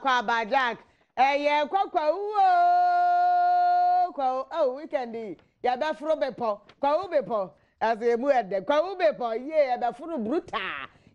Akwaaba Jack. Ɛyɛ kɔ Kwawu oo Kwawu oh weekend yi yɛbɛforo bepɔ Kwawu bepɔ ɛsɛ emu ɛdɛ Kwawu bepɔ yie yɛbɛforo brutal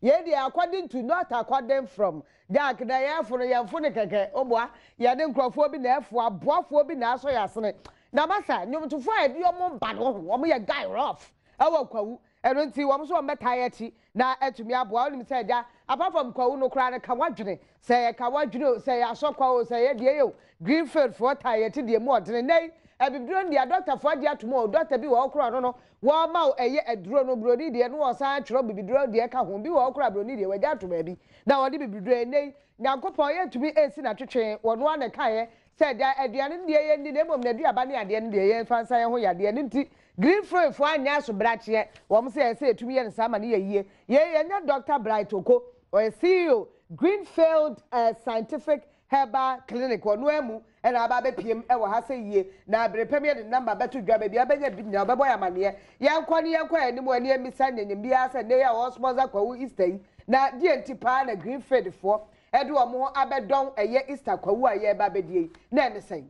yei deɛ according to not according from Jack na yɛforo yɛnfo no kɛkɛ oboa yɛne nkurɔfoɔ bi na ɛfo aboafoɔ bi na asɔ yɛn asene na masa nnwomtofoɔ a yɛde wɔn ba no wɔn yɛ guy rough ɛwɔ Kwawu Ɛno nti wɔn nso wɔbɛtaa yɛn akyi na atumi aboa. Wonim sɛ agya, apart from Kwawu no koraa no, ka w'adwene. Sɛ ɛyɛ ka w'adwene o, sɛ ɛyɛ asɔkwa o, sɛ ɛyɛ deɛ o, Greenfield foɔ taa yɛn akyi deɛ mu ɔdene. Nnɛ yi, abibiduro no deɛ adɔktafoɔ agye atom o, dɔkta bi wɔ hɔ koraa ɔno no, wɔma wo ɛyɛ aduro no, buroni deɛ no wɔsan atwerɛ bibiduro deɛ ka ho. Bi wɔ hɔ koraa buroni deɛ wɔagya ato baabi na wɔde bibiduro. Ɛnnɛ yi, Nyankopɔn yɛntumi nsi n'atwetwe, ɔno ara na ɛkaeɛ sɛ agya, aduane no deɛ yɛnni na mmom n'aduaba ne adeɛ no deɛ yɛmfa nsa yɛn ho yadeɛ. Ɛno nti, Greenfield foɔ anyɛ asobrakyeɛ, wɔn se ɛsɛ yɛtumi yɛ no saa ma no yɛ yie. Yei yɛnyɛ Doctor Bright Oko, ɔyɛ CEO, Greenfield Scientific Herbal Clinic, ɔno ara mu na aba abɛpiem wɔ ha sɛ yie, na bere pɛ mu yɛde ne number bɛto dwa, baabi a wobɛnya bi nyinaa ɔbɛbɔ yɛn amaneɛ. Yɛnkɔ ne yɛnkɔ yɛn anim ani ammisa nyanyam biara sɛ nnɛ yi a wɔresponsor Kwawu Easter yi, na deɛn nti paa na Greenfield foɔ de wɔn ho abɛdɔn ɛyɛ Easter Kwawu a yɛreba abɛdie yi, na ɛne sɛn?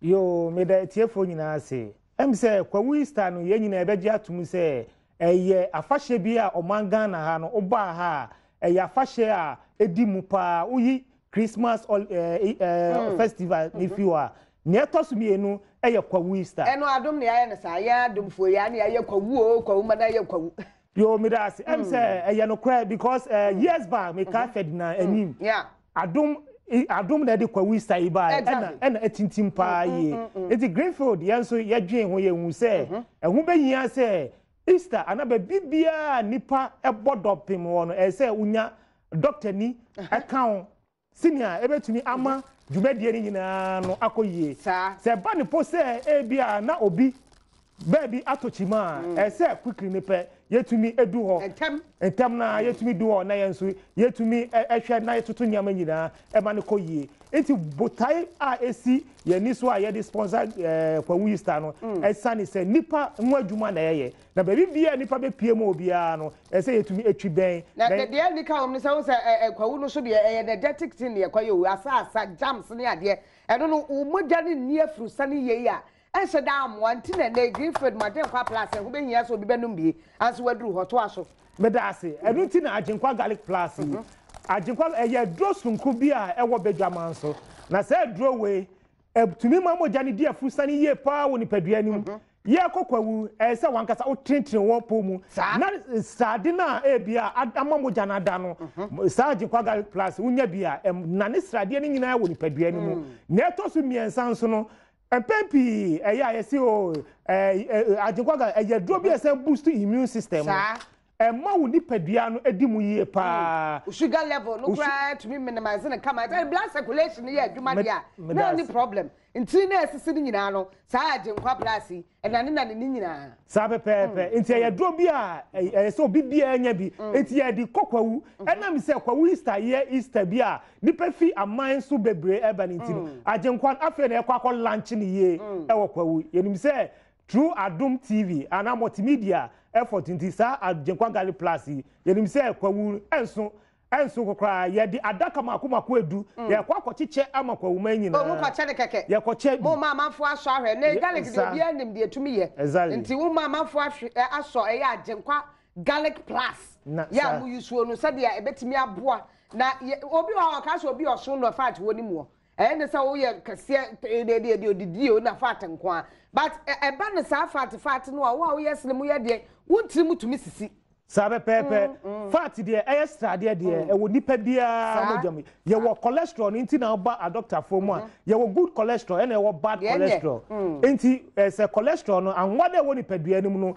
Yoo, meda atiefoɔ nyinaa ase. Ɛm sɛ Kwawu Easter no yɛn nyinaa yɛbɛgye atom sɛ ɛyɛ afahyɛ bi a ɔman Ghana ha no wobaa ha a ɛyɛ afahyɛ a ɛdi mu paa. Woyi Christmas festival no fi hɔ a, nea ɛtɔ so mmienu yɛ Kwawu Easter. Ɛno adom na yɛayɛ no saa, yɛn adomfoɔ yi ara na yɛayɛ Kwawu oo, Kwawu ma no ayɛ Kwawu. Yoo meda ase. Ɛm sɛ ɛyɛ nokorɛ because years back mekae Ferdinand Anim. Adom adom na ɛde Kwawu Easter yi baeɛ ɛna ɛna atintim paa yie. Nti Greenfield yɛn nso yɛdwen ho yɛhu sɛ ɛho bɛhia sɛ Easter anaa baabi biara a nnipa bɔ dɔpem wɔ no ɛsɛ sɛ wonya dɔktani ɛka ho Sɛnea ebetumi ama dwumadie no nyinaa no akɔ yie. Sɛ ɛba no po sɛ ebia na obi baabi atɔ kyima a, ɛsɛ sɛ quickly no pɛ yɛtumi du hɔ. Ntɛm. Ntɛm no ara yɛtumi du hɔ na yɛn nso yɛtumi hwɛ na yɛtoto nneɛma nyinaa ma no kɔ yie. Nti botae a ɛsi yɛn ani so a yɛde sponsor Kwawu Easter no, ɛsiane sɛ nnipa ho adwuma na yɛyɛ. Na baabi biara a nnipa bɛpue mu wɔ biara no, ɛsɛ sɛ yɛtumi twi bɛn. Na deɛ ɛnni ka wɔ mu ne sɛ, wohu sɛ ɛ ɛ kwawu no so deɛ, ɛyɛ energetic thing na yɛkɔyɛ o, asa asa, jams ne adeɛ. Ɛno no, wo mogya no nni afurusane yei a, ɛnhyɛ da mmoa. Nti na ɛnnɛ yi, Greenfield mu Agyenkwa Plus, ɛho bɛhia sɛ obi bɛnom bi ansa waduru hɔ. Toa so. Meda ase. Ɛno nti na Agyenkwa Garlic Plus yi. Agyenkwa, ɛyɛ aduro sononko bi a ɛwɔ badwaman so. Na saa aduro wei, ɛtumi ma mogya no di afurusane yie paa wɔ nipadua no mu. Yɛrekɔ kwawu, ɛyɛ sɛ w'ankasa wotenetene wo pɔw mu na srade no a ebia ama mogya no ada no, saa Agyenkwa Garlic Plus wonya bi a, ɛnane sradeɛ no nyinaa wɔ nipadua no mu. Nea ɛtɔ so mmiɛnsa nso no, mpɛn pii ɛyɛ a yɛse o, Agyenkwa Garlic ɛyɛ aduro bi a ɛsan boost immune system no. Ɛma wo nipadua no di mu yie paa. Wo sugar level no koraa tumi minimize no kama. Ɛsɛ blood circulation no yɛ adwuma deɛ a, na ɛnni problem. Ntini no a ɛsisi no nyinaa no, saa Agyenkwa Plus yi, ɛnanenane ne nyinaa. Saa pɛpɛɛpɛ. Nti ɛyɛ duro bi a ɛyɛ sɛ obi biara nya bi. Nti yɛde kɔ Kwawu. Ɛnam sɛ Kwawu Easter yɛ Easter bi a nnipa fi aman so bebree ɛba no nti no, Agyenkwa no afei na yɛkɔ akɔ launch no yie ɛwɔ Kwawu. Yɛnim sɛ Through Adom TV anaa multimedia effort nti saa Agyenkwa Garlic Plus yi yɛnim sɛ kwawu ɛnso ɛnso kokoraa yɛde adaka mako mako edu yɛkɔ akɔkyekyɛ ama kwawuman nyinaa. Oh mo kɔkyɛ no kɛkɛ. Yɛkɔkyɛ bi. Mo ma amanfoɔ asɔ ahwɛ ne garlic deɛ obiara nim deɛ ɛtumi yɛ. Exactly. Nti wo ma amanfoɔ ahwe asɔ ɛyɛ Agyenkwa Garlic Plus yɛ a mo use no sɛdeɛ ɛbɛtumi aboa na yɛ obi wɔ hɔ a ɔka sɛ obi ɔso no fat wɔ ne muɔ. Ɛyɛ ne sɛ woyɛ kɛseɛ deɛ deɛ deɛ odidi o na fat nko ara but ɛba no saa fat fat no a wo a woyɛ slim woyɛ deɛ wo ntiri mu tumi sisi. Saa pɛpɛɛpɛ. Fat deɛ ɛyɛ sradeɛ deɛ ɛwɔ nipa biara mogya mu. Yɛwɔ cholesterol no nti na woba adɔktafoɔ mu a yɛwɔ good cholesterol ɛna ɛwɔ bad cholesterol. Nti sɛ cholesterol no anwa no a ɛwɔ nipadua no mu no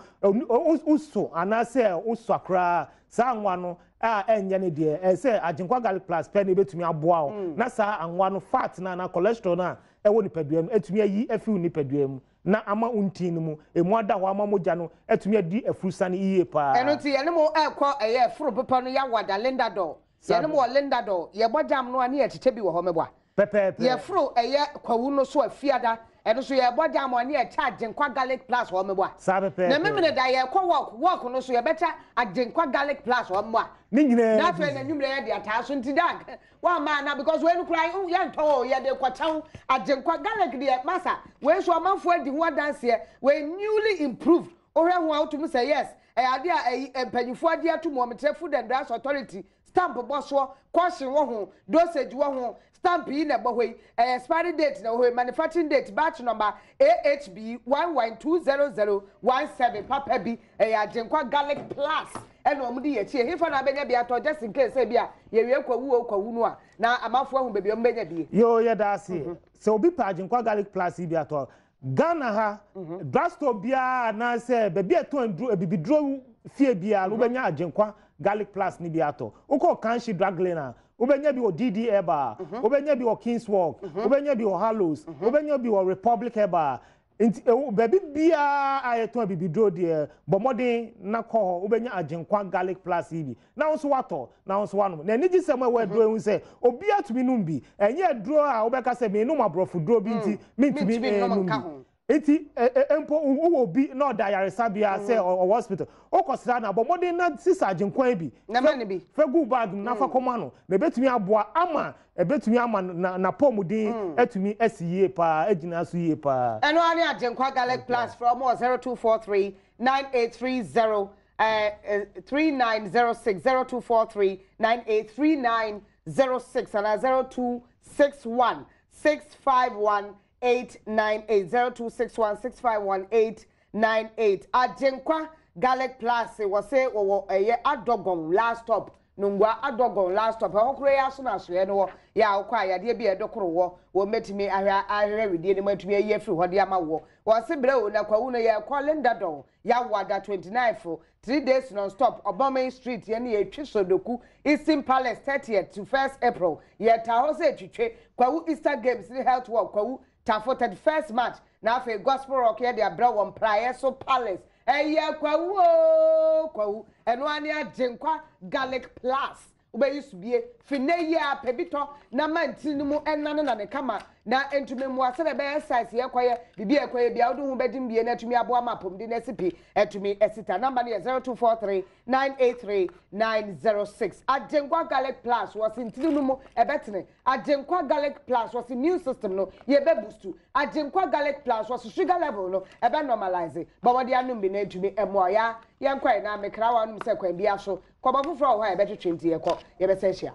woso anaasɛ wosua koraa saa anwa no a ɛnyɛ ne deɛ, ɛyɛ sɛ Agyenkwa Garlic Plus pɛ na ebetumi aboa wo na saa anwa no, fat no anaa cholesterol no a ɛwɔ nipadua mu atumi ayi afi wo nipadua mu na ama wo ntin no mu emu ada hɔ ama mogya no atumi adi afurusane yie paa. Ɛno nti yɛne mo rekɔ ɛyɛ foro bepɔ no Yawada Lindador. Yɛne mo wɔ Lindador. Yɛbɔ jam no a ne yɛkyekyɛ bi wɔ hɔ meboa. Pɛpɛɛpɛ. Yɛforo ɛyɛ Kwawu no so a Fiada. Ɛno so yɛbɔ jam a ne yɛkyɛ Agyenkwa Garlic Plus wɔ meboa. Saa pɛpɛɛpɛ. Na memene da yɛkɔ walk, walk no so yɛbɛkyɛ Agyenkwa Garlic Plus wɔ mmoa. Ne nyinaa Na afei na nwummerɛ yɛde ataa so nti dag wamma ana because wei no koraa yɛntɔn o yɛde kɔkyɛw Agyenkwa Garlic deɛ masa wei nso amanfoɔ adi ho adanseɛ wei newly improved wohwɛ ho a wotumi sɛ yes ɛyɛ adeɛ a ɛyi mpanyinfoɔ agye ato mu wɔn kyerɛ Food and Drugs Authority stamp bɔ soɔ, caution wɔ ho, dosage wɔ ho, stamp yi na ɛbɔ hɔ yi, ɛyɛ expiry date na ɛwɔ hɔ yi, manufacturing date, batch number AHB 1120017 papa bi, ɛyɛ Agyenkwa Garlic Plus ɛna wɔn de yɛ akyi, ɛhefa na abɛnya bi atɔ just in case sɛ bi a yɛwie kwawu o kwawu no a na amanfoɔ ahu baabi a wɔn bɛnya bi. Yoo yɛda ase. Sɛ obi pɛ Agyenkwa Garlic Plus yi bi atɔ a, Ghana ha, drugstore biara anaasɛ baabi a ɛtɔn aduro, abibiduro fie biara no, wobɛnya Agyenkwa Garlic Plus no bi atɔ. Wokɔ Kanshi Drug Lane a, wobɛnya bi wɔ DD Herbal, wobɛnya bi wɔ Kings Walk, wobɛnya bi wɔ Hallows, wobɛnya bi wɔ Republic Herbal. Nti ɛwɔ baabi biara a yɛtɔn abibiduro deɛ, bɔ mmɔden na kɔ hɔ, wobɛnya Agyenkwa Garlic Plus yi bi. Na wo nso woatɔ, na wo nso woanom. Na anigyesɛm a ɛwɔ aduro yi ho sɛ, obiara tumi nom bi. Ɛnyɛ aduro a wobɛka sɛ menom aborɔfo duro bi nti mentumi nnom bi. Nti mpo wowɔ obi na ɔda ayaresabea sɛ ɔwɔ hospital, wokɔsra no a, bɔ mmɔden na sesa Agyenkwa yi bi fa gu wo bag mu na fa kɔma no. Na ɛbɛtumi aboa ama ɛbɛtumi ama n'apɔmuden atumi asi yie paa, agyina so yie paa. Ɛno ara ne Agyenkwa Garlic Plus. Frɛ wɔn wɔ 0243 9830 3906 0243 983906 anaa 0261 651 898 0261 651 898. Agyenkwa Garlic Plus wɔ se wɔwɔ ɛyɛ Adɔgɔn last stop, Nungua Adɔgɔn last stop, ɛhɔ koraa yi aso na asoɛ no wɔ yɛ a wokɔ a yadeɛ bi a ɛdɔ koro wɔ wɔn bɛtumi ahwɛ ahwehwɛ wedeɛ no mu atumi ayi afiri hɔ de ama woɔ. Wɔ se brɛ o na kwawu no yɛkɔ Linda Dɔn Yawoada 29 fo, 3 days non stop, Ɔbɔnmen street yɛne yɛtwi Sodoku, Eastern Palace 30th to 1st April, yɛtaa hɔ sɛ twitwe, Kwawu Easter Games ne Health Walk Kwawu, Tafo 31st March, na afei Gospel Rock yɛde abrɛ wɔ Mpraeɛ so Palace, ɛyɛ Kwawu oo Kwawu, ɛno ara ne Agyenkwa Garlic Plus. Wobɛyi so bie fi nnɛ yi ara, pɛ bi tɔ na ma ntini no mu nnanenane kama na ɛntumi mmoa sɛdeɛ ɛbɛyɛ exercise yɛkɔyɛ, biribi a ɛkɔyɛ biara wode wo ho bɛgyem bie na atumi aboa ma apɔmuden no asi pi atumi asi ta. Number no yɛ 0243 983 906. Agyenkwa Garlic Plus wɔse ntini no mu ɛbɛtene. Agyenkwa Garlic Plus wɔse immune system no yɛbɛ boost. Agyenkwa Garlic Plus wɔse sugar level no ɛbɛ normalise. Bɔ mmɔden anom bi na ɛntumi mmoa wo. Yaa yɛnkɔ ɛ na mekra wo anom sɛ kwan biara so Kɔbɔ foforɔ wɔ hɔ a yɛbɛtwetwe nti yɛkɔ, yɛbɛsan ahyia.